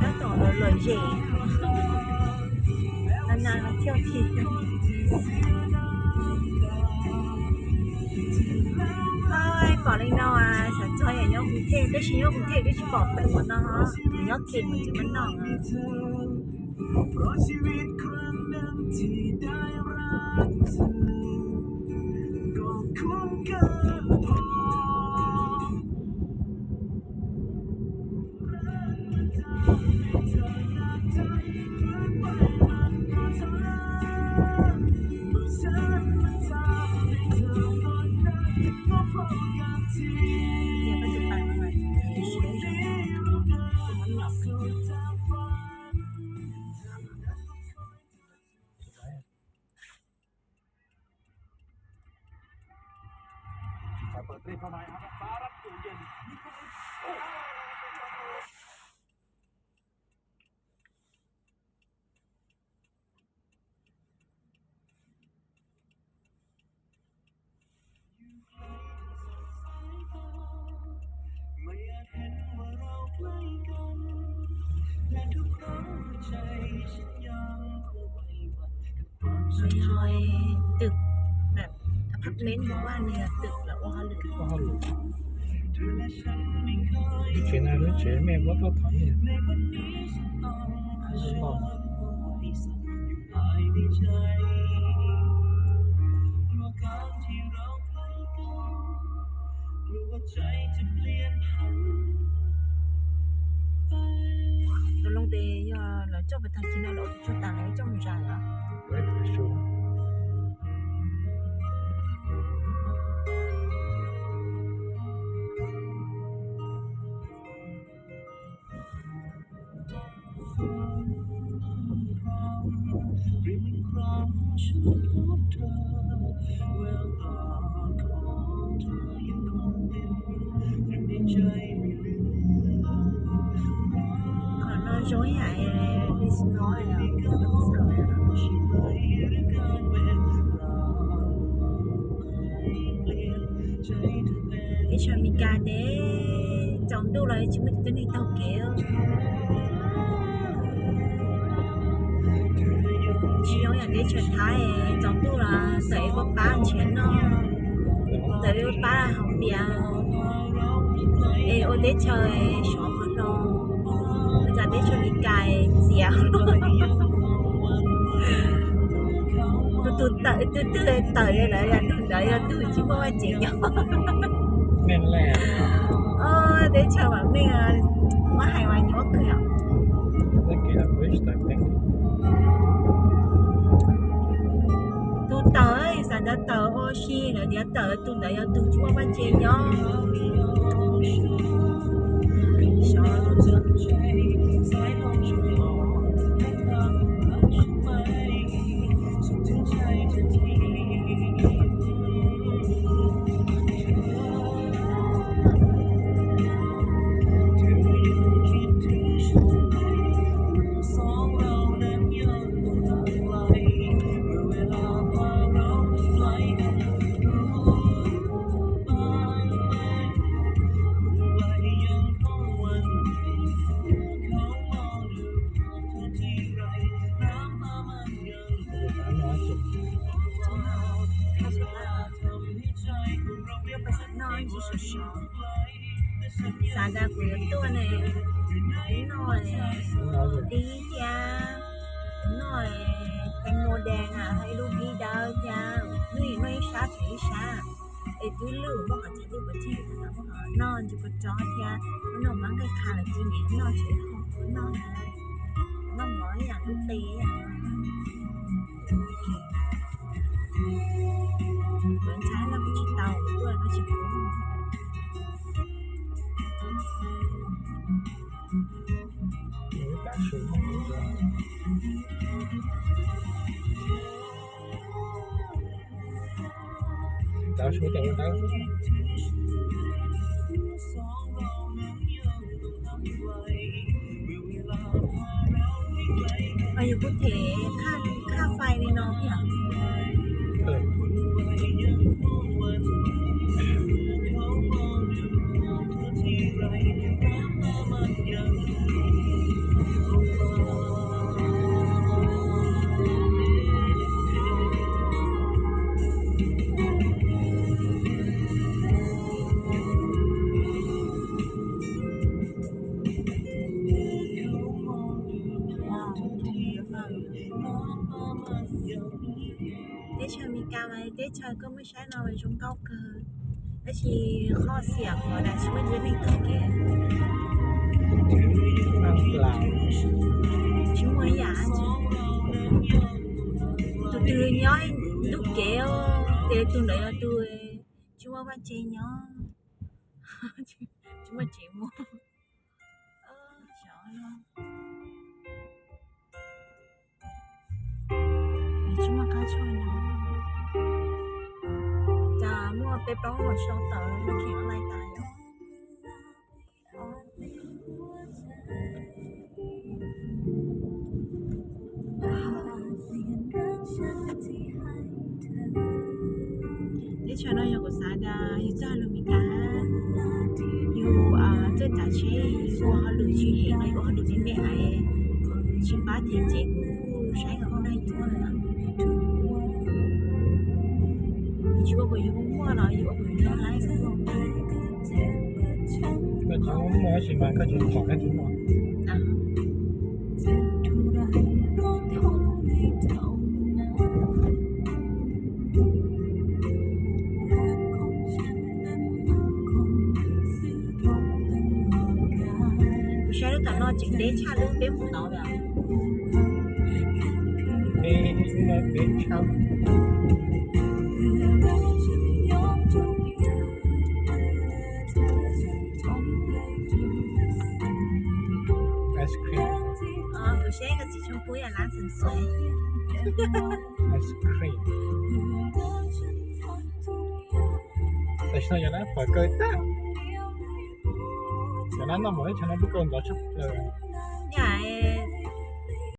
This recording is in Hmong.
Tab tom lom zem, nas nas thiaj thi. Pom li no xav txog yam nyob Kuv Thej, tab sis nyob Kuv Thej twb tsis pom pem ua no, nyob Thej mas tsis muaj noj. Twm, apartment ua nws twm los ua hauj lwm. Lub tsev no lub tsev mej muab tuaj thov nyiaj. Tus loo tes yog lawv coj pes tag kis no los tus tsuag tas lawv coj mus zais os. Qhov no zoo ib yam li snow. Teb chaws Amelikas ces tsaus ntuj los tsis muaj cov tib neeg taug kev. Tsis zoo yam teb chaws Thaib, tsaus ntuj los tawm ib pob pab nrhiav noj, tawm ib pob pab haus pias, es ua teb chaws sov qhov hlo. Ua cas teb chaws Amelikas txias. Tus twg tawm, tus twg tawm lawm, yog tus ntawd yog tus tsis muaj vaj tsev nyob. Teb chaws vam meej, muab hais mas nyuaj kawg os. Tus tawm, xav nrog tawm ua si lawm tias tawm tus ntawd yog tus tsis muaj vaj tsev nyob. Xav tas kuv yuav tuaj ne, kuv noj tib thiab, kuv noj teem mos dees na, ib lub dib dawb thiab, hnub ib noj ib sab tshev ib sab, es twb lwj muab qhov chaw twb pov tseg, muab qhov noj ntsis kua txob thiab, muab noj mab nqaij qha los cia niam noj tshev ho kuv noj, noj mov ib yam lub qe ib yam. Kuv ntshai no kuv tsis tau, kuv tuaj no tsis pub. Yus kuj them khaj fais li no thiab. Teb chaws Amelikas mas teb chaws koj muab saib no zoo nkauj kawg, tab sis qhov xiam qhov tias tsis muaj neeg taug kev, tsis muaj ib yam. Tus twg nyob ntug kev, ces tus ntawd yog tus tsis muaj vaj tse nyob, tsis muaj tsev muag. Tsis muaj qab tshuaj nyob. Cas muaj peb plaub hau sau tawm lub kheem online tas. Teb chaws no yog kuv xav tias yus txoj hauj lwm Meskas, yus txawj tsav tsheb, yus ua hauj lwm tsis heev no, yus ua hauj lwm me me es tsis npab them ces kuj saib kom muaj dag yuav. Yus tsis ua kom yus muaj los yus ua kom yus nyob laib. Koj tsis muaj muaj tab sis mas koj tsis pom koj tsis muaj. Kuv saib lub tom no tseem deb tshaj lub peb mus tod lawm. Deb, deb tshaj. Ice cream. Kuv saib ib ko txiv tshooj pub yam lab xeem xeem. Ice cream. Tam sim no yog lab pom kawg tag. Yog lab noj mov ib tsam no pub kawg ntxov tshaj plaws. Yam